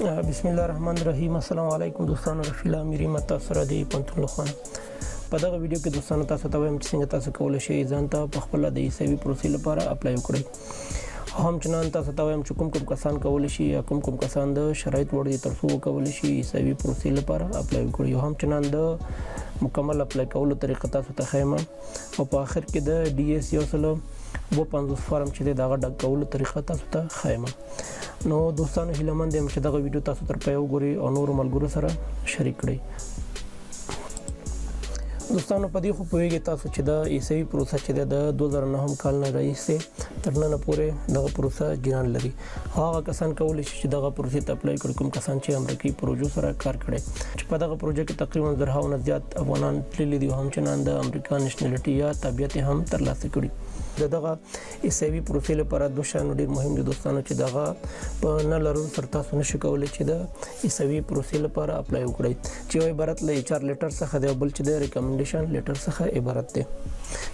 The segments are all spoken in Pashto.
بسم الله الرحمن الرحیم. السلام علیکم دوستانو، رفیع الله امیري ما تاسو سره د پوهنتون لخوا. په دغه ویډیو کې دوستانو تاسو ته وایم چې څنګه تاسو کولی شئ ځان ته په خپله د عیسوي پروسې لپاره apply وکړئ. همچنان تاسو ته وایم چې کوم کوم کسان کولی شي یا کوم کوم کسان د شرایط وړ دي تر څو وکولی شي عیسوي پروسې لپاره apply وکړي. همچنان د مکمل apply کولو طریقه تاسو ته ښیم او په آخر کې د DS 157 فارم چې دی، د هغه ډک کولو طریقه تاسو ته ښیم. نو دوستانو، هیله مند یم چې دغه ویډیو تاسو تر پایه وګورئ او نورو ملګرو سره شریک کړئ. دوستانو، په دې خو پوهیږئ تاسو چې د عیسوي پروسه چې ده، د 2009 کال نه راهیسې تر ننه پورې دغه پروسه جریان لري. هغه کسان کولی شي چې دغه پروسې ته apply کړي کوم کسان چې امریکایي پروژو سره کار کړی، چې په دغه پروژه کې تقریبا زرهاو نه زیات افغانان تللي دي او همچنان د امریکا nationality یا تابعیت هم ترلاسه کړي. د دغه عیسوي پروسې لپاره دوه شیانو ډیر مهم دي دوستانو، چې دغه په نه لرلو سره تاسو نشئ کولی چې د عیسوي پروسې لپاره apply وکړئ، چې یو عبارت له HR letter څخه دی او بل چې د recommendation letter څخه عبارت دی.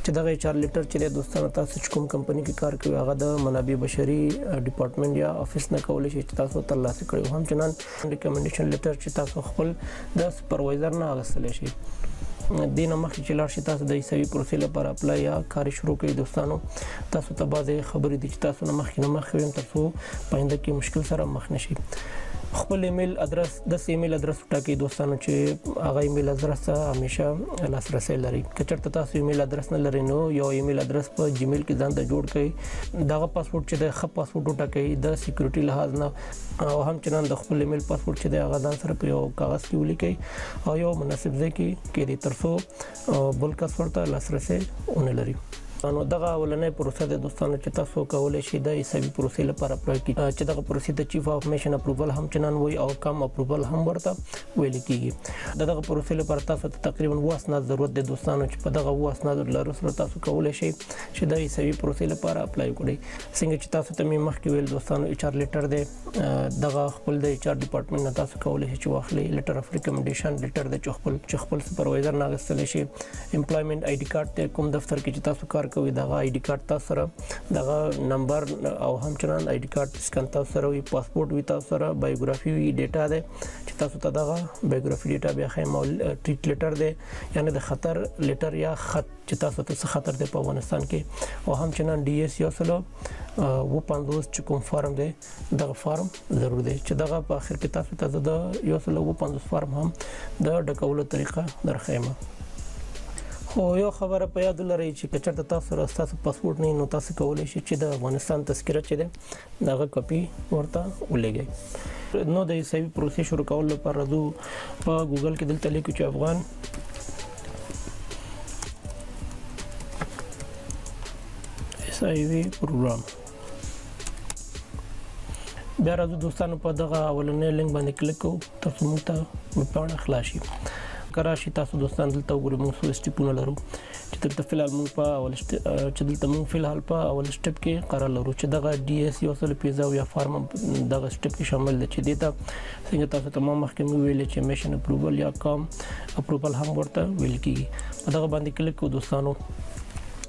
چې دغه HR letter چې دی دوستانو، تاسو چې کوم کمپني کې کار کوي، هغه د منابع بشري ډپارټمنټ یا office نه کولی شئ چې تاسو ترلاسه کړئ. همچنان recommendation letter چې تاسو خپل د supervisor نه اخیستلی شئ. دې نه مخکې چې لاړ شئ تاسو د عیسوي پروسې لپاره apply یا کار شروع کړئ دوستانو، تاسو ته بعضې خبرې دي چې تاسو نه مخکې نه مخکې وایم، تر څو په آینده کې مشکل سره مخ نه شئ. خپل email address، داسې email address وټاکئ دوستانو چې هغه email address ته همیشه لاسرسی لرئ. که چېرته تاسو email address نه لرئ، نو یو email address په Gmail کې ځان ته جوړ کړئ. دغه پاسورډ چې دی، ښه پاسورډ وټاکئ د security لحاظ نه، او همچنان د خپل email password چې دی، هغه ځان سره په یو کاغذ کې ولیکئ او یو مناسب ځای کې کېږدئ، تر څو بل کس ورته لاسرسی ونه لري. نو دغه اولنۍ پروسه ده دوستانو چې تاسو کولی شئ د عیسوي پروسې لپاره apply کړئ، چې دغه پروسې ته Chief of Mission approval هم چنان وایي او COM approval هم ورته ویل کیږي. د دغه پروسې لپاره تاسو ته تقریبا اووه اسناد ضرورت دی دوستانو، چې په دغه اووه اسنادو لرلو سره تاسو کولی شئ چې د عیسوي پروسې لپاره apply وکړئ. څنګه چې تاسو ته مې مخکې ویل دوستانو، HR letter دی، دغه خپل د HR department نه تاسو کولی شئ چې واخلئ. Letter of recommendation letter دی چې خپل supervisor نه اخیستلی شئ. Employment ID card دی، کوم دفتر کې چې تاسو کار کوئ، دغه ID card تاسو سره، دغه نمبر او همچنان ID card scan تاسو سره وي، پاسپورت وي تاسو سره، biography وي data دی چې تاسو ته دغه biography data بیا ښیم، او threat letter دی، یعنی د خطر letter یا خط چې تاسو ته څه خطر دی په افغانستان کې، او همچنان DS 157 چې کوم فارم دی، دغه فارم ضرور دی، چې دغه په اخر کې تاسو ته د 157 فارم هم د ډکولو طریقه درښیم. خو یو خبره په یاد ولرئ چې که چېرته تاسو سره ستاسو پاسپورت نه، نو تاسو کولی شئ چې د افغانستان تذکره چې ده، دغه کاپي ورته ولېږئ. نو د عیسوي پروسې شروع کولو لپاره راځو په ګوګل کې، دلته لیکو چې افغان SIV program. بیا راځو دوستانو، په دغه اولنې لینک باندې کلیک کوو تر څو موږ ته ویبپاڼه خلاص شي. که راشي تاسو دوستان دلته وګورئ، موږ څو سټیپونه لرو چې دلته فی الحال موږ په اول چې دلته موږ فی الحال په اول step کې قرار لرو، چې دغه DS 175 فارم دغه step کې شامل دی، چې دې ته څنګه تاسو ته ما مخکې مې ویل چې mission approval یا COM approval هم ورته ویل کیږي. په دغه باندې کلیک کوو دوستانو.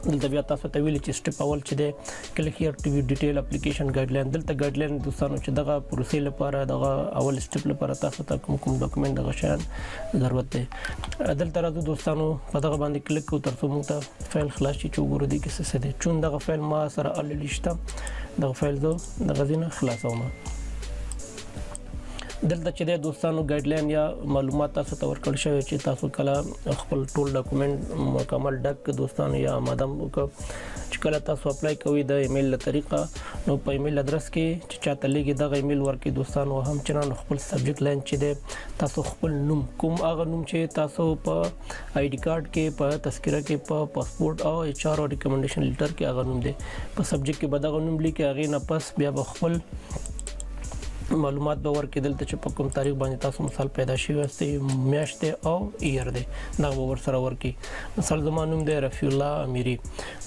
دلته بیا تاسو ته ویل چې step اول چې دی، "Click here to view detail application guideline". دلته guideline دوستانو چې دغه پروسې لپاره، دغه اول step لپاره تاسو ته کوم کوم document، دغه شیان ضرورت دی. دلته راځو دوستانو، په دغه باندې کلیک کوو ترڅو موږ ته فایل خلاص شي چې وګورو دې کې څه دی. چون دغه فایل ما سره already شته، دغه فایل زه دغه ځای نه خلاصوم. دلته چې د دوستانو guideline یا معلومات تاسو ته ورکړل شوی چې تاسو کله خپل ټول document مکمل ډک دوستانو یا آماده وکړ، چې کله تاسو apply کوئ د ایمیل له طریقه، نو په email address کې چې چاته لیږي، دغه ایمیل ورکړي دوستانو. هم چنان خپل subject line چې دی، تاسو خپل نوم، کوم هغه نوم چې تاسو په ID card کې، په تذکره کې، په پاسپورت او HR او recommendation letter کې هغه نوم دی، په subject کې به دغه نوم لیکي. هغې نه پس بیا به خپل معلومات به ورکړي دلته چې په کوم تاریخ باندې تاسو مثال پیدا شوی یاستئ، میاشت دی او year دی، دغه به ورسره ورکړي. مثال زما نوم دی رفیع الله امیري،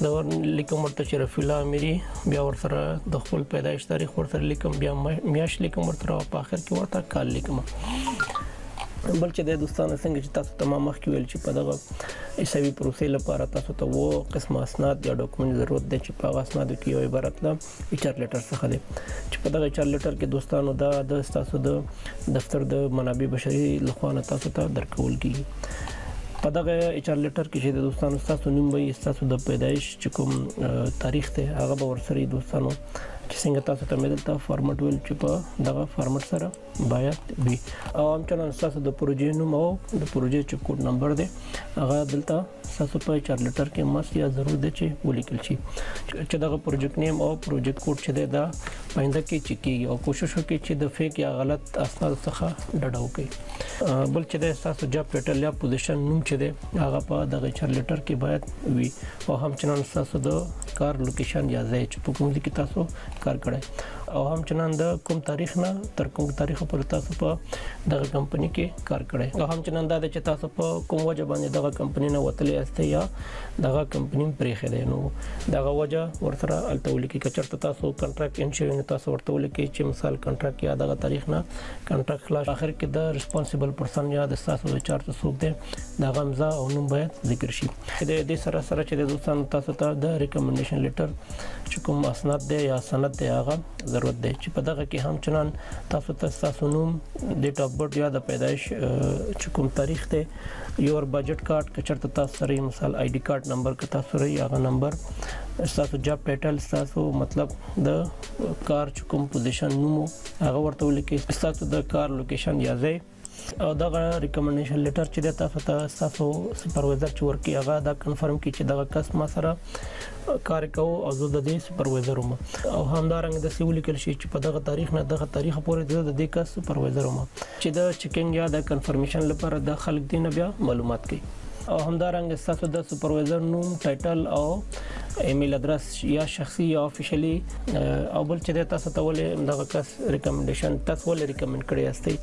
دا ور لیکم ورته چې رفیع الله امیري، بیا ورسره د خپل پیدایش تاریخ ورسره لیکم، بیا میاشت لیکم ورسره او په آخر کې ورته کال لیکم. بل چې د دوستانو، څنګه چې تاسو ته ما مخکې ویل چې په دغه عیسوي پروسې لپاره تاسو ته و قسم اسناد یا ډاکومنټ ضرورت دی، چې په هغه اسنادو کې یو عبارت له HR letter څخه دی، چې په دغه HR letter کې دوستانو دا د تاسو د دفتر د منابع بشري لخوا نه تاسو ته درکول کیږي. په دغه HR letter کې چې د دوستانو تاسو نوم به، تاسو د پیدایش چې کوم تاریخ دی هغه به ورسره، دوستانو چې څنګه تاسو ته مې دلته فارمټ ویل چې په دغه فارمټ سره باید وي، او همچنان ستاسو د پروژې نوم او د پروژې چې کوډ نمبر دی هغه دلته ستاسو په HR letter کې must یا ضرور دی چې ولیکل شي، چې دغه project name او project code چې دی دا پاینده کې چک کیږي، او کوشش وکړي چې د fake یا غلط اسناد څخه ډډه وکړي. بل چې دی ستاسو job title یا position نوم چې دی هغه په دغه HR letter کې باید وي، او همچنان ستاسو د کار location یا ځای چې په کوم ځای کې تاسو کار کړی، او همچنان د کوم تاریخ نه تر کوم تاریخ پورې تاسو په دغه کمپنی کې کار کړی، او همچنان دا چې تاسو په کوم وجه باندې دغه کمپنی نه وتلی یاست یا دغه کمپنی پرېښې دی، نو دغه وجه ورسره هلته ولیکئ. که چېرته تاسو contract end شوی نو تاسو ورته ولیکئ چې مثال contract یا دغه تاریخ نه contract خلاص. اخر کې د responsible person یا د تاسو د چارج څوک دی د هغه امضا او نوم باید ذکر شي. د دې سره سره چې د دوستانو تاسو ته د recommendation letter چې کوم اسناد دی یا سند دی هغه ضرورت دی، چې په دغه کې هم چنان تاسو ته تاسو نوم، date of birth یا د پیدایش چې کوم تاریخ دی، your budget card که چېرته تاسو سره، مثال ID card number که تاسو سره هغه نمبر، تاسو job title، تاسو مطلب د کار چې کوم position نوم هغه ورته ولیکئ، تاسو د کار location یا ځای، او دغه recommendation letter چې د تاسو ته تاسو supervisor چې ورکی هغه دا confirm کی چې دغه کس ما سره کار کوو او زه د دې supervisor وم، او همدارنګه د سی ولیکل شي چې په دغه تاریخ نه دغه تاریخ پورې زه د دې کس supervisor وم، چې د checking یا د confirmation لپاره د خلک دین بیا معلومات کوي. او همدارنګه ستاسو د supervisor نوم، title او email address یا شخصي یا officially، او بل چې تاسو ته ولې دغه کس recommendation تاسو ولې recommend کړی یاستئ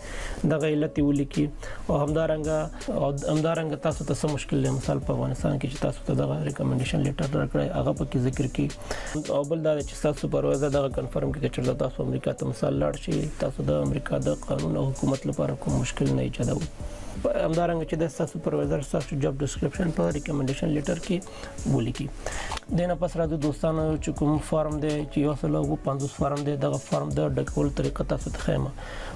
دغه علت ولیکي، او همدارنګه تاسو ته څه مشکل دی، مثال په افغانستان کې چې تاسو ته دغه recommendation letter راکړی هغه پکې ذکر کړي. او بل دا چې تاسو supervisor دغه confirm کړي چې تاسو امریکا ته مثال لاړ شئ تاسو د امریکا د قانون او حکومت لپاره کوم مشکل نه ایجادوي. همدارنګه چې د تاسو supervisor تاسو job description په recommendation letter کې ولیکي. دینه پس راځو دوستانو چې کوم فارم دی چې 150 فارم دی، دغه فارم د ډکول طریقه تاسو ته ښیم،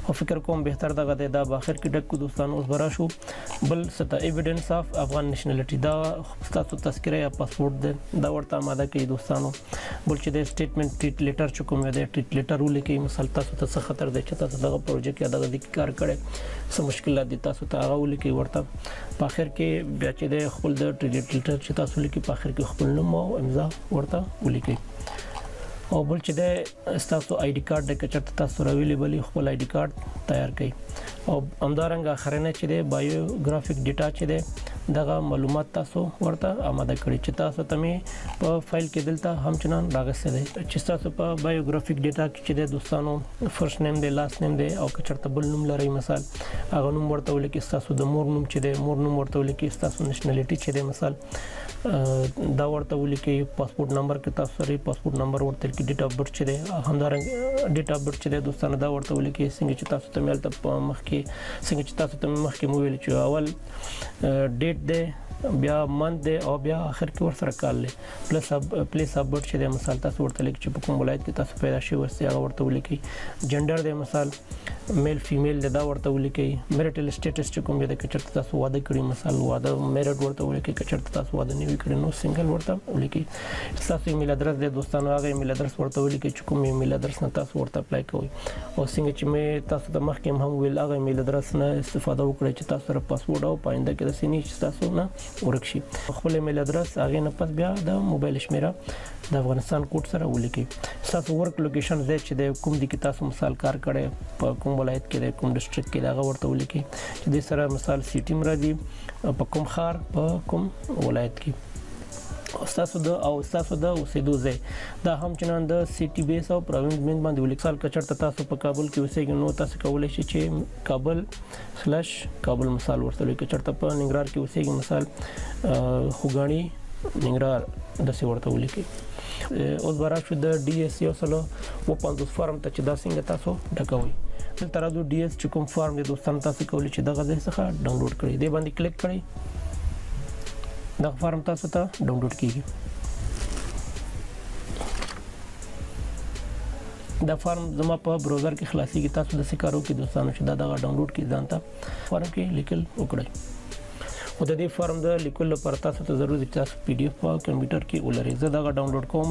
او فکر کوم بهتر دغه دی دا به اخر کې ډک کو. دوستانو، اوس به راشو بل ست evidence of Afghan nationality، دا تاسو تذکره یا پاسپورت دی دا ورته آماده کړئ. دوستانو، بل چې د statement threat letter چې کوم دی، threat letter ولیکئ، مثال تاسو ته څه خطر دی چې تاسو دغه پروژه کې دغه ځای کار کړی، څه مشکلات دي تاسو ته هغه ولیکئ ورته. په اخر کې بیا چې د خپل د threat letter چې تاسو لیکئ په اخر کې خپل نوم او امضا ورته ولیکئ. او بل چې د تاسو ID card د کچرته تاسو راویلې بلی خپل ID card تیار کړئ. او همدارنګه اخرنه چې د biographic data چې ده دغه معلومات تاسو ورته آماده کړئ، چې تاسو ته می په فایل کې دلته همچنان راغسته دی، چې تاسو په biographic data کې چې د دوستانو first name دی، last name دی، او که چرته بل نوم لرئ مثال هغه نوم ورته ولیکئ، تاسو د مور نوم چې دی مور نوم ورته ولیکئ، تاسو nationality چې دی مثال دا ورته ولیکئ، passport number که تاسو سره passport number ورته لیکئ، date of birth چې دی، همدارنګه date of birth چې دی دوستانو دا ورته ولیکئ. څنګه چې تاسو ته مخکې مو ویل چې اول date دی، بیا month دی، او بیا اخر کې ورسره کال دی. Place of birth چې دی مثال تاسو ورته لیکئ چې په کوم ولایت کې تاسو پیدا شوي یاست هغه ورته ولیکئ. جنډر دی، مثال male female دی دا ورته ولیکئ. Marital status چې کوم دی، که چېرته تاسو واده کړی مثال واده married ورته ولیکئ، که چېرته تاسو واده نه وي کړی نو single ورته ولیکئ. تاسو email address دی دوستانو، هغه email address ورته ولیکئ چې کوم email address نه تاسو ورته apply کوئ، او څنګه چې مې تاسو ته مخکې هم ویل هغه email address نه استفاده وکړئ چې تاسو سره پاسورډ او په آینده کې داسې نه چې تاسو نه ورک شي خپل email address. هغې نه پس بیا د موبایل شمیره د افغانستان کوډ سره ولیکئ. تاسو work location ځای چې د کوم دی کې تاسو مثال کار کړی، په کوم ولایت کې دی، کوم district کې دی هغه ورته ولیکئ، چې دې سره مثال city م راځي، په کوم ښار، په کوم ولایت کې، او ستاسو د اوسېدو ځای دا هم چنان د city base او province base باندې ولیکل. که چېرته تاسو په کابل کې اوسېږئ نو تاسو کولی شئ چې کابل/کابل مثال ورته ولیکئ. چېرته په ننګرهار کې اوسېږئ مثال خوږیاڼي، ننګرهار داسې ورته ولیکئ. اوس به راشو د ډي اس 150 فارم ته چې دا څنګه تاسو ډکوئ. دلته راځو ډي اس چې کوم فارم دی دوستان، تاسو کولی چې دغه ځای څخه ډاونلوډ کړئ. دې باندې کلیک کړئ، دغه فارم تاسو ته ډاونلوډ کیږي. دا فارم زما په browser کې خلاصيږي. تاسو د سکارو کې دوستانو چې دا دغه ډاونلوډ کې ځان ته فارم کې لیکل وکړئ. خو د دې فارم د لیکلو لپاره تاسو ته ضرور دی چې تاسو پی ډي اف په کمپیوټر کې ولرئ. زه دغه ډاونلوډ کوم.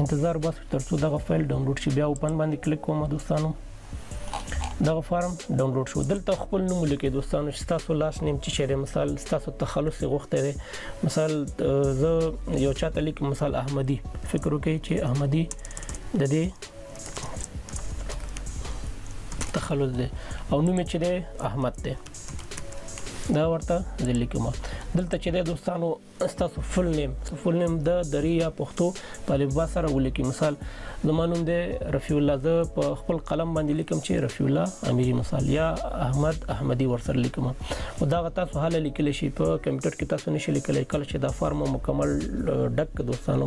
انتظار باسو تر څو دغه فایل ډاونلوډ شي. بیا open باندې کلیک کوم دوستانو، دغه فارم ډاونلوډ شو. دلته خپل نوم ولیکئ دوستانو چې ستاسو last name چې دی، مثال ستاسو تخلص یې غوښتی دی. مثال زه یو چاته لیکم، مثال احمدي، فکر وکړئ چې احمدي د دې تخلص دی او نوم یې چې دی احمد دی، دا ورته زه لیکم. دلته چې دی دوستانو ستاسو full name، full name د دری یا پښتو په الفبا سره ولیکئ. مثال زما نوم دی رفیع الله، زه په خپل قلم باندې لیکم چې رفیع الله امیري مثال یا احمد احمدي ورسره لیکم. او دا تاسو هله لیکلی شئ، په کمپیوټر کې تاسو نشئ لیکلی. کله چې دا فارم مکمل ډک دوستانو،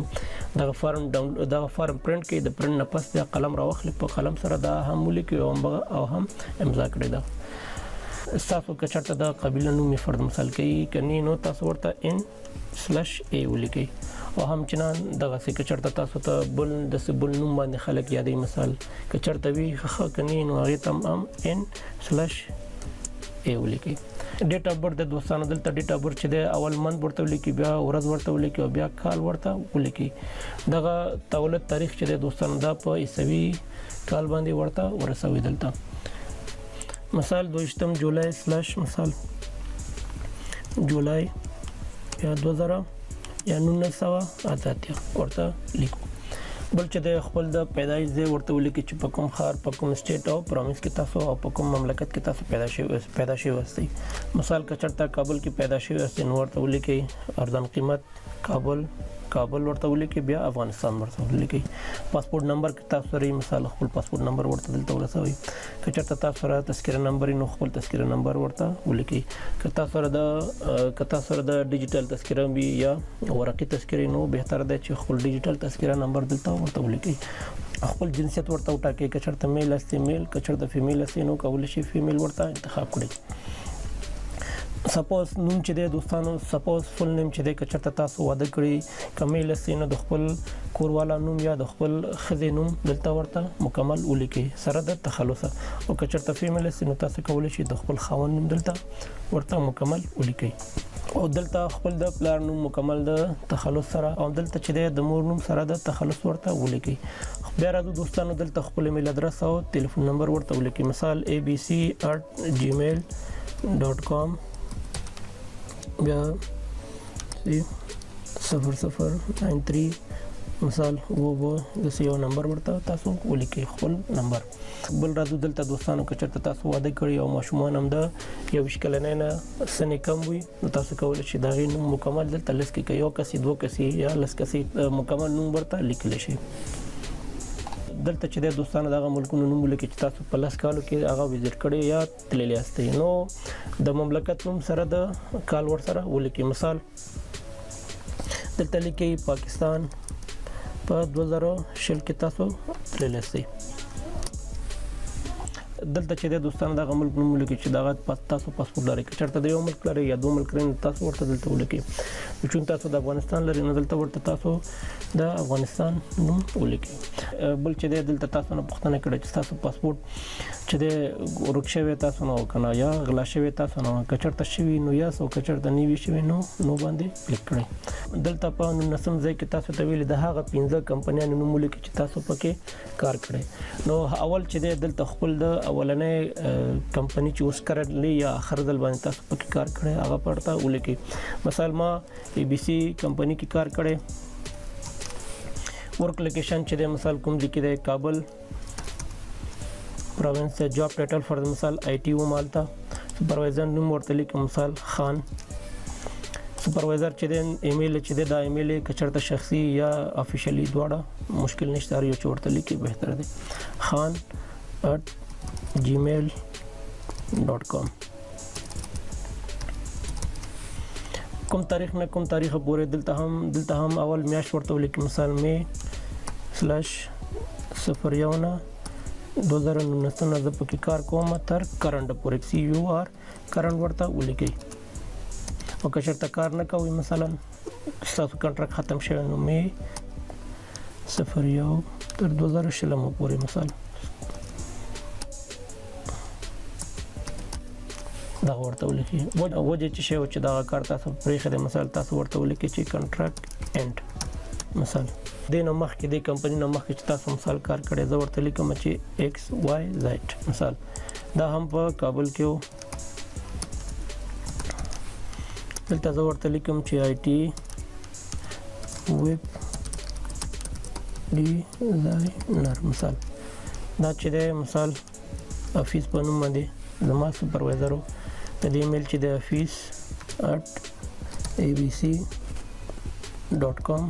دغه فارم دغه فارم پرنټ کړئ، د پرنټ نه پس بیا قلم راواخلئ، په قلم سره دا هم ولیکئ او هم امضا کړئ. دا ستاسو که چېرته د قبیله نوم یې فرض مثال کوي که نه، نو تاسو ورته ان سلش ای ولیکئ. او همچنان دغسې که چېرته تاسو ته بل داسې بل نوم باندې خلک یادوي، مثال که چېرته وي ښه، که نه نو هغې ته هم ان سلش ای ولیکئ. date of birth د دوستانو، دلته date of birth چې دی اول month ورته ولیکي، بیا ورځ ورته ولیکي او بیا کال ورته ولیکي. دغه تولد تاریخ چې دی دوستانو دا په عیسوي کال باندې ورته ورسوي. دلته مثال 22 جولای سلش مثال جولای یا 2000 یا 1988 ورته لیکو. بل چې د خپل د پیدایش ځای ورته ولیکي چې په کوم ښار، په کوم state او province کې تاسو او په کوم مملکت کې تاسو پیدا شوي یاستئ. مثال که چېرته کابل کې پیدا شوي یاستئ نو ورته ولیکئ ارزان قیمت کابل، کابل ورته ولیکئ، بیا افغانستان ورته ولیکئ. پاسپورت نمبر که تاسو سره مثال خپل پاسپورت نمبر ورته دلته ورسوئ. که چېرته تاسو سره تذکره نمبر نو خپل تذکره نمبر ورته ولیکئ. که تاسو سره د ډیجیټل تذکره وي یا ورقي تذکره نو بهتر ده چې خپل ډیجیټل تذکره نمبر دلته ورته ولیکئ. خپل جنسیت ورته وټاکئ، که چېرته male یاستئ male، که چېرته female یاستئ نو کولی شئ female ورته انتخاب کړئ. suppose نوم چې دی دوستانو، suppose full name چې دی، که چېرته تاسو واده کړی که male یاستئ نو د خپل کوروالا نوم یا د خپل ښځې نوم دلته ورته مکمل ولیکئ سره د تخلصه، او که چېرته female یاستئ نو تاسو کولی شئ د خپل خاوند نوم دلته ورته مکمل ولیکئ. او دلته خپل د پلار نوم مکمل د تخلص سره، او دلته چې دی د مور نوم سره د تخلص ورته ولیکئ. بیا راځو دوستانو دلته خپل ایمیل ادرس او ټلیفون نمبر ورته ولیکئ. مثال abc@gmail.com بیا 0093 مثال و داسې یو نمبر ورته تاسو ولیکئ خپل نمبر. بل راځو دلته دوستانو که چېرته تاسو واده کړی او ماشومان هم د 21 کلنۍ نه سنې کم وي نو تاسو کولی شئ د هغې نوم مکمل دلته لس کې، که یو کس دوه کسي یا لس کسي مکمل نوم ورته لیکلی شئ. دلته چې د دوستانو دغه ملکونو نوم ولیکئ چې تاسو په 10 کالو کې هغه visit کړی یا تللی یاستئ، نو د مملکت نوم سره د کال ورسره ولیکئ. مثال دلته لیکئ پاکستان په 2020 کې تاسو تللی یاستئ. دلته چې د دوستانو دغه ملک نوم ولیکئ چې دغه تاسو پاسپورت لرئ. که چېرته د یو ملک لرئ یا دوه ملک لرئ نو تاسو ورته دلته ولیکئ. چون تاسو د افغانستان لرئ نو دلته ورته تاسو د افغانستان نوم ولیکئ. بل چې دی دلته تاسو نه پوښتنه کړې چې تاسو پاسپورت چې دی ورک شوی تاسو نه که نه یا غلا شوی تاسو نه، که چېرته شوي نو yes او که چېرته نه وي شوي نو no باندې کلیک کړئ. دلته په 19 ځای کې تاسو ته ویلي د هغه 5 کمپنیانو نوم ولیکئ چې تاسو پکې کار کړی. نو اول چې دی دلته خپل د اولنۍ کمپنی چې اوس currently یا اخر ځل باندې تاسو پکې کار کړی هغه پرته ولیکئ. مثال ما ای بي سي کمپنی کې کار کړی. work location چې دی مثال کوم ځای کې دی، کابل province. job title فرض مثال IT و مالته. supervisor نوم ورته لیکم مثال خان. supervisor چې دی ایمیل چې دی دا ایمیل که چېرته شخصي یا officially دواړه مشکل نشته، هر یو چې ورته لیکي بهتر دی. khan@gmail.com. کوم تاریخ نه کوم تاریخ پورې، دلته هم اول میاشت ورته ولیکئ، مثال می سلش 01 نه 2019 نه زه پکې کار کوم تر current پورې، CUR current ورته ولیکئ. او که چېرته کار نه کوئ، مثلا ستاسو contract ختم شوی، نو می 01 تر 2020 پورې مثال دغه ورته ولیکي. وجه چې شی و چې دغه کار تاسو پرېښی دی، مثال تاسو ورته ولیکي چې contract end. مثال دې نه مخکې، دې کمپني نه مخکې چې تاسو مثال کار کړی، زه ورته لیکم چې XYZ، مثال دا هم په کابل کې و. دلته زه ورته لیکم چې IT web designer، مثال دا چې دی مثال افیس په نوم باندې زما supervisor و. د دې ایمیل چې د office@abc.com.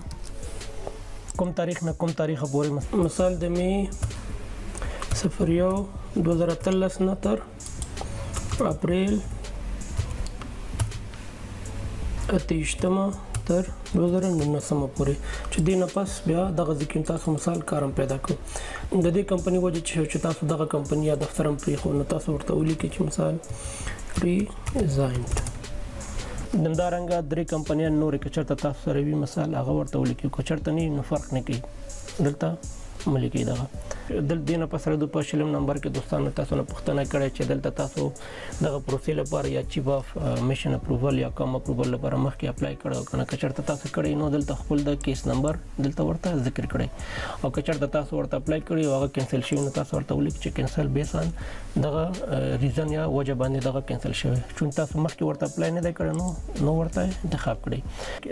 کوم تاریخ نه کوم تاریخ پورې؟ مثال د می 01 2013 نه تر اپریل 28مه تر 2019 پورې، چې دې نه پس بیا دغه ځکه تاسو مثال کارم پیدا کړو. د دې کمپنی وجه چې تاسو دغه کمپنی یا دفتر هم پرېښو، نو تاسو ورته ولیکئ چې مثال resigned. همدارنګه درې کمپنیان نورې که چېرته تاسو سره وي، مثال هغه ورته ولیکئ. که چېرته نه نو فرق نه کوي، دلته مه لیکئ دغه. دلته دې نه پس د په شلم نمبر کې دوستانو تاسو نه پوښتنه کړې چې دلته تاسو دغه پروسې لپاره یا Chief of Mission approval یا COM approval لپاره مخکې apply کړی او کنه. که چېرته تاسو کړی، نو دلته خپل د case number دلته ورته ذکر کړئ، او که چېرته تاسو ورته apply کړی او هغه cancel شوی، نو تاسو ورته ولیکئ چې cancel based on دغه reason یا وجه باندې دغه cancel شوی. چون تاسو مخکې ورته apply نه دی کړی، نو ورته انتخاب کړئ.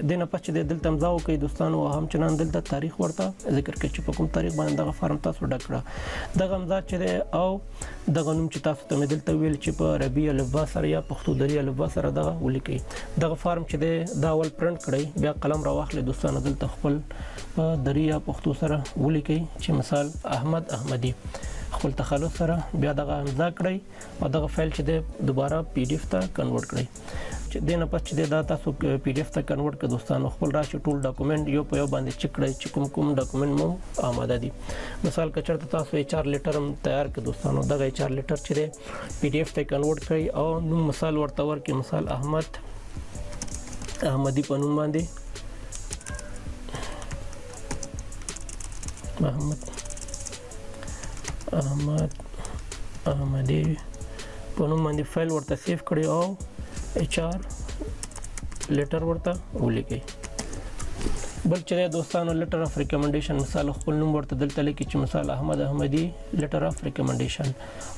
دې نه پس چې دلته امضا وکړئ دوستانو، او هم چنان دلته تاریخ ورته ذکر کړئ چې په کوم تاریخ باندې دغه فارم تاسو ډک کړه. دغه امضا چې دی او دغه نوم چې تاسو ته مې دلته ویل چې په عربي الفبا سره یا پښتو دري الفبا سره دغه ولیکئ. دغه فارم چې دی دا اول پرنټ کړئ، بیا قلم راواخلئ دوستانو، دلته خپل په دري یا پښتو سره ولیکئ چې مثال احمد احمدي خپل تخلص سره، بیا دغه امضا کړئ او دغه فایل چې دی دوباره PDF ته convert کړئ. چې دې نه پس چې دی دا تاسو PDF ته convert کړئ دوستانو، خپل راشي ټول document یو په یو باندې چک کړئ چې کوم کوم document مو آماده دي. مثال که چېرته تاسو HR letter هم تیار کړئ دوستانو، دغه HR letter چې دی PDF ته convert کړئ او نوم مثال ورته ورکړئ، مثال احمد احمدي په نوم باندې، احمد احمدي په نوم باندې فایل ورته save کړئ او HR letter ورته ولیکئ. بل چې دی دوستانو letter of recommendation، مثال خپل نوم ورته دلته لیکي چې مثال احمد احمدي letter of recommendation،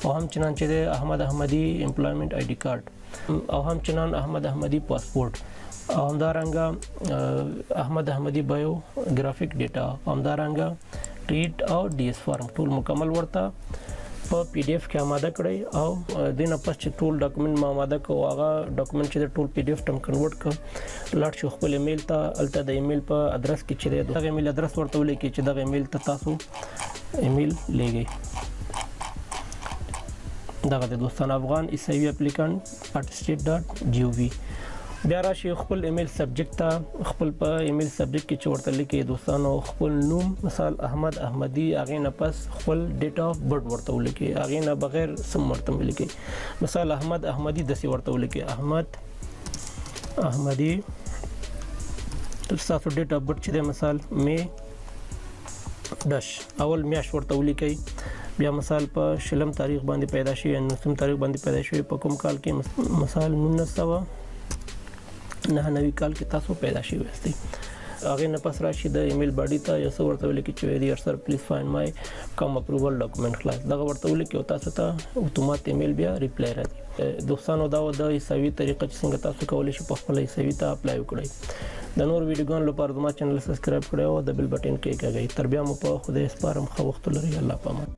او هم چنان چې دی احمد احمدي employment ID card، او هم چنان احمد احمدي پاسپورت، او همدارنګه احمد احمدي biographic data، همدارنګه ریډ او DS form ټول مکمل ورته په PDF کې آماده کړئ. او دې نه پس چې ټول document ما آماده کړ، هغه document چې ټول PDF ته convert کړ، لاړ شو خپل ایمیل ته. هلته د ایمیل په ادرس کې چې دی دغه ایمیل ادرس ورته ولیکئ چې دغه ایمیل ته تاسو ایمیل لیږئ. دغه د دوستان افغان عیسوي applicant@state.gov. بیا راشي خپل email subject ته، خپل په email subject کې چې ورته لیکي دوستانو خپل نوم، مثال احمد احمدي، هغې نه پس خپل date of birth ورته ولیکي، هغې نه بغیر سم ورته ولیکي. مثال احمد احمدي داسې ورته ولیکي، احمد احمدي، ستاسو date of birth چې دی مثال می dash، اول میاشت ورته ولیکئ، بیا مثال په شلم تاریخ باندې پیدا شوی، نولسم تاریخ باندې پیدا شوی، په کوم کال کې؟ مثال 1999 کال کې تاسو پیدا شوی یاستئ. هغې نه پس راشي د email body ته یو څه ورته ولیکي چې dear sir, please find my COM approval document. خلاص، دغه ورته ولیکي او تاسو ته اتومات ایمیل بیا reply راځي. دوستانو، دا د عیسوي طریقه چې څنګه تاسو کولی شئ په خپل عیسوي ته apply وکړئ. د نور ویډیوګانو لپاره زما channel subscribe کړئ او د bell button کېکاږئ. تر بیا مو په خدای سپارم، ښه وخت ولرئ، الله پامان.